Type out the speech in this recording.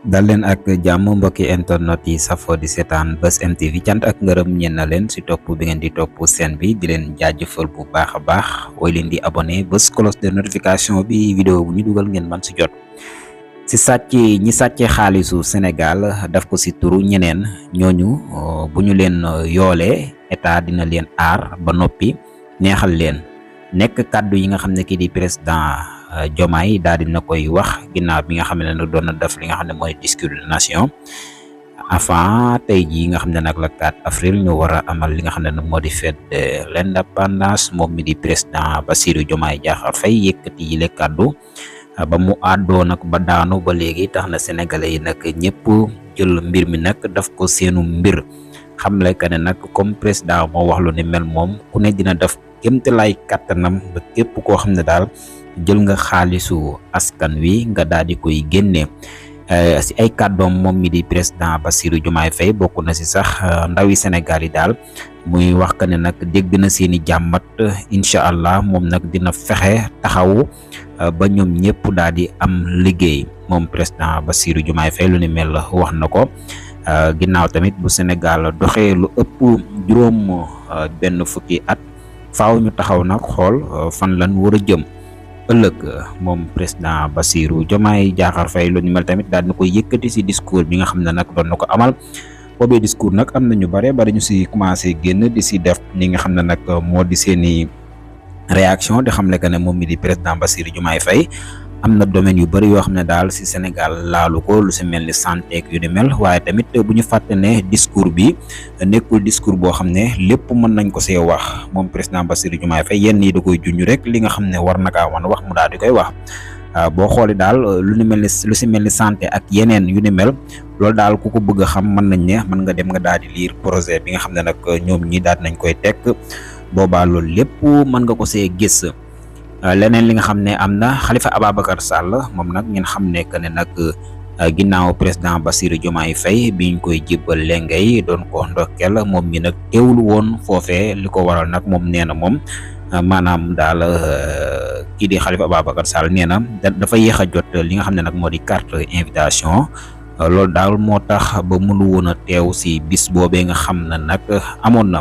dal leen ak jàmm mbokki internet yi safo di seetaan Buzz M TV cant ak ngërëm ñeen na leen si topp bi ngeen di topp seen bi di leen jaajëfal bu baax a baax woy leen di abonné bës cloche de notification bi vidéo bu ñu dugal ngeen man si jot si sàcc ñi sàcce xaalisu Sénégal daf ko si turu ñeneen ñooñu bu ñu leen yoolee état dina leen aar ba noppi neexal leen nekk kàddu yi nga xam ne kii di président Diomaye daal dina koy wax ginnaaw bi nga xam ne nag doon na def li nga xam ne mooy discours de nation avant tey jii nga xam ne nag la 4 avril ñu war a amal li nga xam ne nag moo di fête de l'indépendance moom mi di président Bassirou Diomaye Diakhar Faye yëkkati yile kàddu ba mu àddoo nag ba daanu ba léegi tax na sénégalais yi nag ñëpp jël mbir mi nag daf ko seenu mbir xamle que ne nag comme président moo wax lu ni mel moom ku ne dina def kémte lay kàttanam ba képp koo xam ne daal jël nga xaalisu askan wi nga daal di koy génne si ay kàddoom moom mi di président Bassirou Diomaye Faye bokk na si sax ndawi Sénégal yi daal muy wax que ne nag dégg na seeni jàmmat incha allah moom nag dina fexe taxawu ba ñoom ñëpp daal di am liggéey moom président Bassirou Diomaye Faye lu ni mel wax na ko ginnaaw tamit bu Sénégal doxee lu ëpp juróom benn fukki at faaw ñu taxaw nag xool fan lan war a jëm ëllëg moom président Bassirou Diomaye Diakhar Faye lu ni mel tamit daal na koy yëkkati si discours bi nga xam ne nag doon na ko amal boobee discours nag am na ñu bare bari ñu si commencé génn di si def ni nga xam ne nag moo di seeni réaction di xam ne que ne moom mi di président Bassirou Diomaye Faye am na domaine yu bëri yoo xam ne daal si Sénégal laalu ko lu si mel ni santé ak yu ni mel waaye tamit bu ñu fàtte ne discours bi nekkul discours boo xam ne lépp mën nañ ko see wax moom président Bassirou Diomaye Faye yenn yi da koy junj rek li nga xam ne war na kaa wan wax mu daal di koy wax boo xoolee daal lu si mel ni santé ak yeneen yu ni mel loolu daal ku ko bëgg a xam mën nañ ne mën nga dem nga daal di lire projet bi nga xam ne nag ñoom ñi daal nañ koy teg boobaa loolu lépp mën nga ko see gis. leneen li nga xam ne am na Khalifa Ababacar Sall moom nag ngeen xam ne que ne nag ginnaaw président Bassirou Diomaye Faye biñ koy jébbal lengay doon ko ndokkel moom mi nag teewul woon foofee li ko waral nag moom nee na moom maanaam daal kii di Khalifa Ababacar Sall nee na dafa yéex a jot li nga xam ne nag moo di carte invitation loolu daal moo tax ba mënu woon a teew si bis boobee nga xam ne nag amoon na